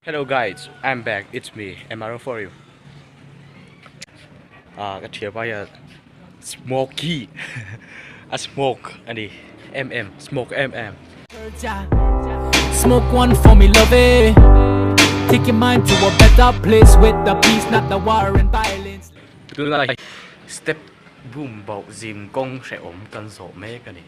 Hello guys, I'm back. It's me, MRO for you. Ah, ka thiam aia Smoky a smoke ani em em smoke em em. Smoke one for me lovey Take your mind to a better place with the peace not the war and violence. Tunlai step boom bauh zin kawng hrehawm kan zawh mek ani.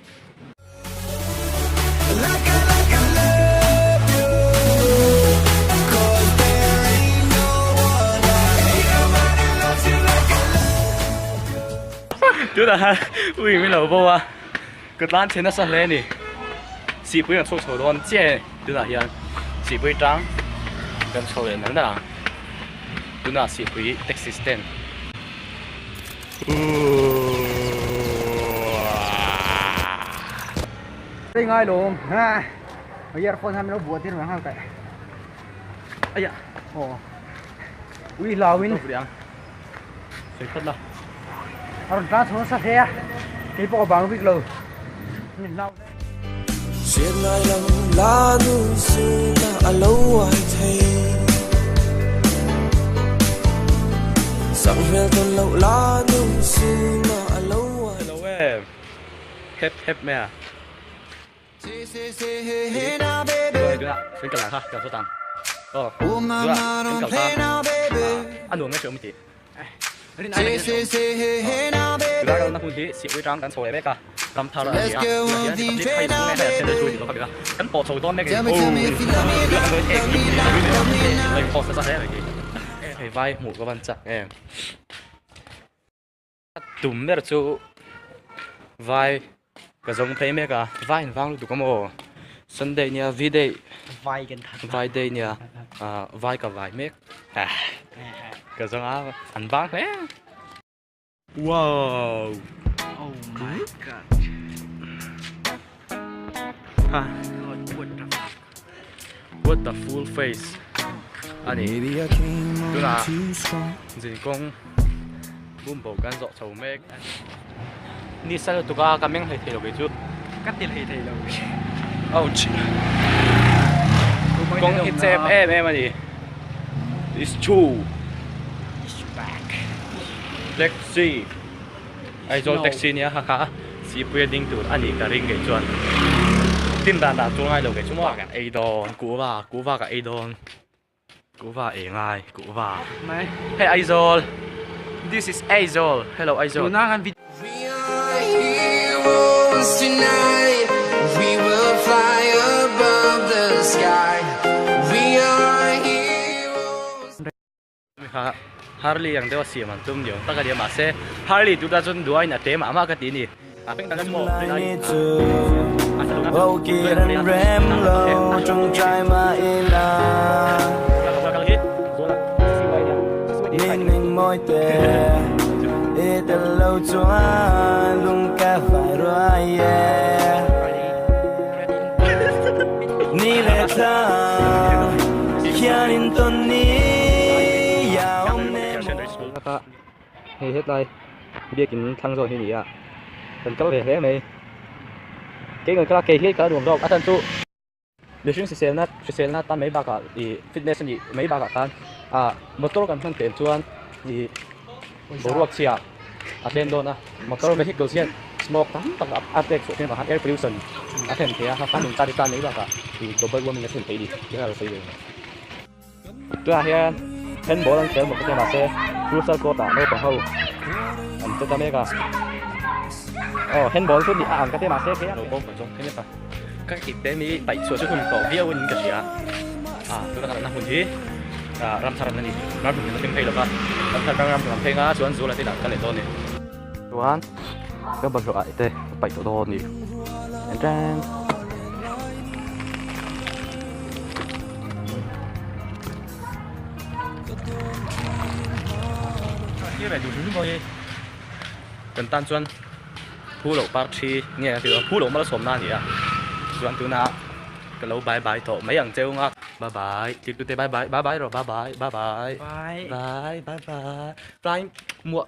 Tunah khan ui min lo bo a, ka tlan chhe nasa hle a ni. Sihpui kan chhuak chho dawn chiah e tunah hian sihpui tang kan chho leh nal nal ang. Tunah sihpui taxi stand. Rei ngai lo ha earphone han lo buah tir mai nghal kaih aya aw ui hlauin sawi phawt la a rawn tlan chho nasa hle a kei pawh ka bang bik lo min hlau Hriat ngai lo la nui sung a a lo uai thei Sak hmel tawn loh la nui sung a a lo uai Hello em hep hep mai a Kan kal kha kan sawt ang aw tunah kan kal kha a nuam nge hre awm i tih. Tunah kalna hmun hi Sihpui tang kan chho leh mek a, ram thar a ni a, tunah hian Republic high school nge higher secondary school tih pawh ka bia a, kan pawh chho dawn mek a ni. Hei vai hmuh ka van chak em. Tum ber chu vai ka zawng phei mek a, vai an vang lutuk a maw? Sunday nia V day vai kan that vai day nia ah vai ka vai mek ka zawng a an vang hle wow oh my god ha what the full face ani tunah zinkawng bumbo kan zawh chho mek ni sa lutuk a ka meng hlei thei lo kei chu ka ti hlei thei lo ouch kawng hi chep em em ani is true is back taxi Aizawl taxi nia kha kha sihpuia ding tur a nih ka ring kei chuan tin dan dah chu ngai lo kei chu maw kan ei dawn kuhva kuhva ka ei dawn kuhva ei ngai kuhva hei Aizawl this is Aizawl hello Aizawl tuna kan video We are heroes tonight We will fly above the sky We are heroes Kha Harley ang deuh a siam an tum ni awm tak a nia mahse Harley tur tan chuan duain a te mah mah ka ti a ni. Hei hetlai biakin thlang zawk hi a ni a kan kal ve hle mai kei kan kal a kei hi ka nuam zawk a chhan chu mihring hriselna hriselna tan mai bakah ih fitness a nih mai bakah khan ah motor kan hman tel chuan ih boruak chhia a tlem dawn a motor vehicles hian smoke tam tak a pek chhuah thin avang khan air pollution a thlen thei a kha khan nungcha te tan mai bakah ih global warming a thlen thei a ni tih kha ka sawi ve. Tunah hian handball an khel bawk a mahse futsal court ah naupang ho an che ta mek a aw handball chu ni a ang ka ti mahse kei lo pawh ka zawng phei mek a ka ip te mi paih chhuah chu hun tawh viau in ka hria a tuna ka lanna hmun hi ah ramthar an ni ram hmun an thleng phei lova ramthar atang ram hmun an thleng a chuan zuala te inah ka leh dawn a ni chuan ka bawlhhlawh ah te ka paih tawh dawn a ni encheng. Kan tan chuan phu loh par thi nge a tih phu loh malsawmna a ni a chuan tunah ka lo bye bye tawh mai ang cheu nga bye bye tih tute bye bye bye bye rawh bye bye bye bye bye bye bye flying muah.